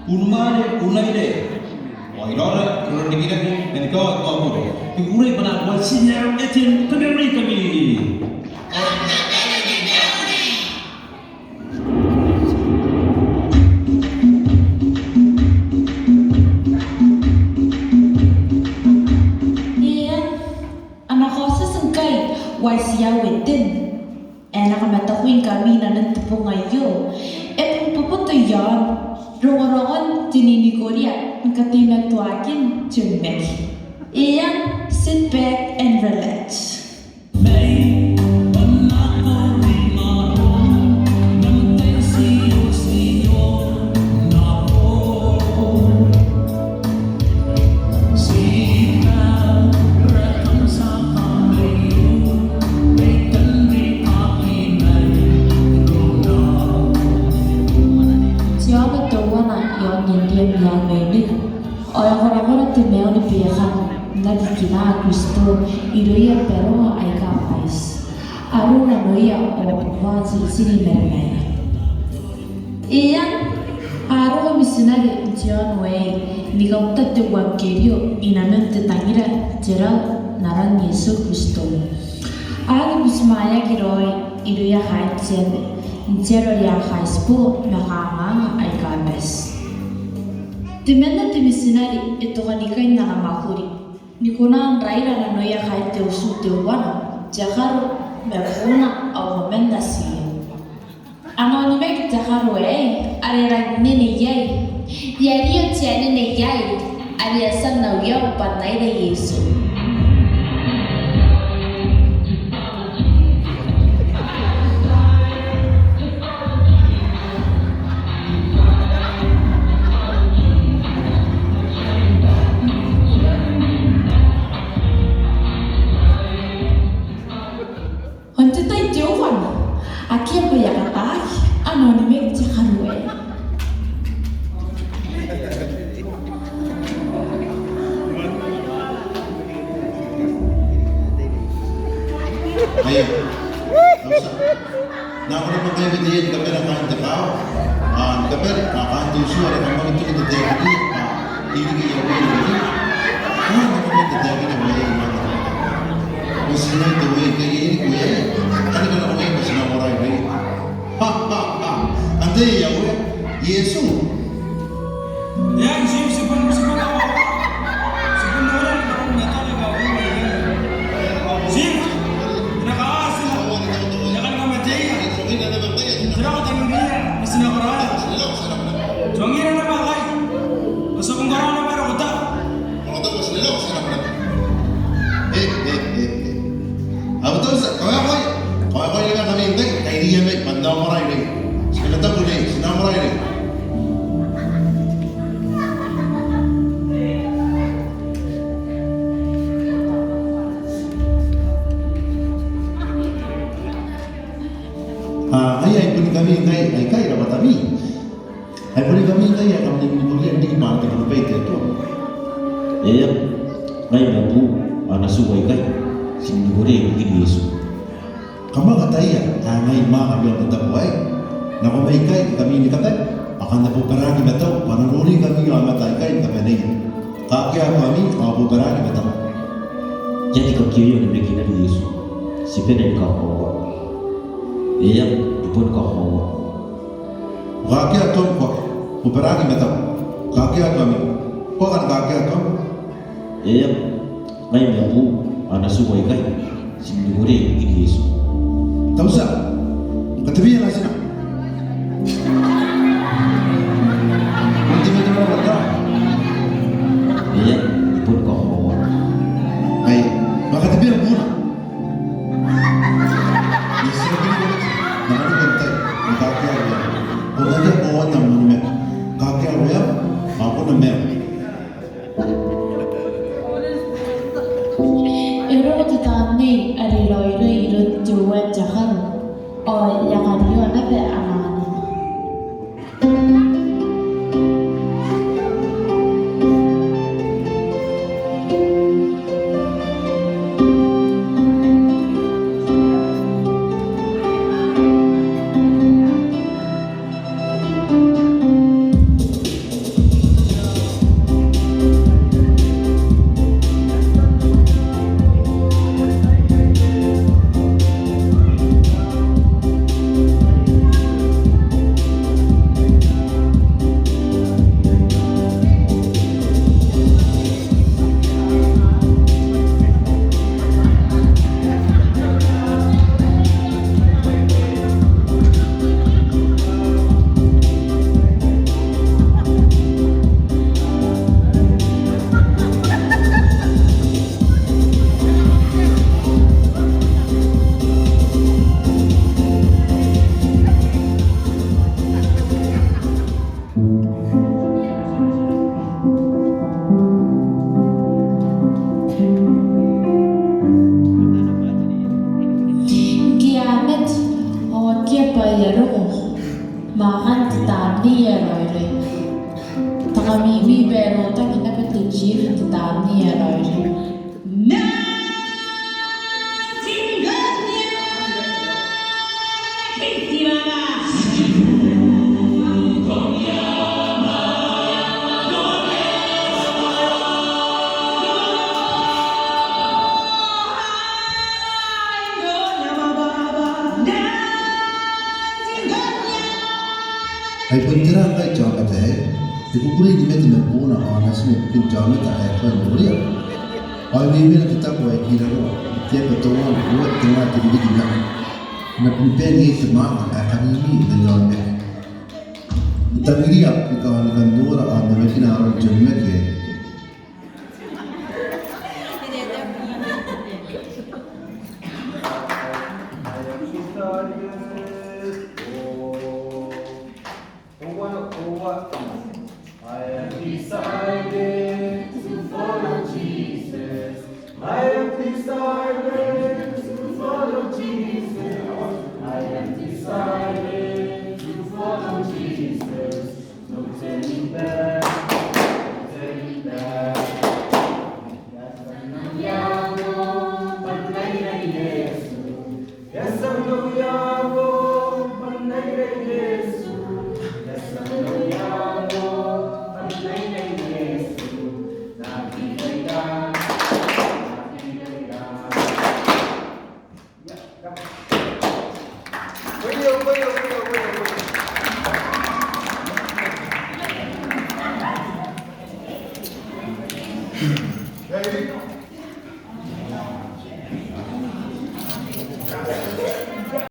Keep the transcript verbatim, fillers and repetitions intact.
Unimwaane, unaine. Ao iroura, iroura n rikirake, e na kawa te kaokoro. I kukurei bwa N na waekoa Senior Etienne Pemerikami. Eng, ana kaotioti ngkai Waitiau Etienne. E na kamatakuingkami inanon te bong aio, e bubutiia rongorongon te ninikoria ni kateimatoaakin te onimaki. Eng, sit back and relax. Te aoa teuana iaon Rimwiang Mainiku, ao e korakora te maiu ni bekan n aki kinaa Kristo irouia baronga aika mwaiti. Aron nanoia ao bubua tiritiri marenaia. Eng, a roko mitinare n te aono aei ni kabuta te euangkerio inanon te tangira, te rau n aran Iesu Kristo. A aki butimwaeaki raoi irouia kaain te aba n te aro are a kaitibo ma kangaanga aika bati. Temanna te mitinare e tokanikai n ana mwakuri ni kona n raira nanoia kaain te utu teuana, te karo ma buuna ao kaman natiia. Ana onimaki te karo aei, are e rangi n nene iai. E a rio te anene iai, are e a tia n au iango bwa N na ira Iesu. Ao n te tai teuana, akea bwa e a kataaki, ana onimaki te karo aei. Aia. N na kona ni manga kaineti ni kabane kaain te kaawa, ao ni kabane kaain te utu are kam aki toki n tataekina, ao iriki iai wene. Ao n na kona n tataekina wene. Ko tina te wene, kai iriki wene. Ani kona ko wene, ko tina ko rai wene. Ha, ha, ha. Antai ae wene? Iesu. Eng, Chief, ti bon, ti bon nora, ti bon nora ni karaoa matara kaawa. Chief, e na kaati, e na kani kamatea. Ti na katangiria, ma ti na karaoa. Tuangira naba ngkai. Ti a bon karaoa naba rokota. Rokota, ti na karaoa. E, e, e, e. Au tautia, kawaekoa, kawaekoa ngkami ngkai, kairiia mai, bwa N na ongora ikai. Ti na taku ikai, ti na ongora ikai. Ao, ai, ai bon ngkami ngkai, ai kai rabwatami. Ai bon ngkami ngkai ae kam ninikoria n riki bwa te Botaki ae Atua. Eng, ngai ma buu, ao natiu aikai, ti ninikoria ibukin Iesu. Kam a kataia, ao ngai mwaaka i aon te tabo aei. Nako mai ikai, ngkami ni kabane, ao kam na bobaraki matau, bwa N na noringkami i aomata aikai ni kabaneia. Kakea atoami, ao bobaraki matau. E aki kakioio onimakinan Iesu. Ti bane ni kakoaua. Eng, I bon kakoaua. Ko kakea atoam, ko aki. Bobaraki matau. Kakea atoami. Ko aki ni kakea atoam. Eng, ngai ma buu, ao natiu aikai, ti ninikoria ibukin Iesu. Tautia, katebeia natina. Bon temanna bwa N na ongora. Eng, I bon kakoaua. Ai, ma katebeia buuna. Ni ti na biri biri, N na kani kona n tai, N na kakea weam. Ko na tia ko ata moni me. Kakea weam, ao ko na mena. E roko te tamnei are e raoiroi iroun te uea n te karo, ao e a karioa naba ana anene. Ai bon tera ngkai te aomata aei? E kukurei ni mate ma buuna ao natina ibukin te aomata ae e kona n noria. Ao e wewena te tabo ae e kiraroa, te aba teuana, ruaiwa, tenua, te ririki n nako. E na boni bae n iai te mwaaka ae kamimi n aia onimaki. N tangiria ni kaonika n nora ao n namakina aron te onimaki aei. I have decided to follow Jesus. I have decided to follow Jesus. I have decided to follow Jesus. No turning back, no turning back.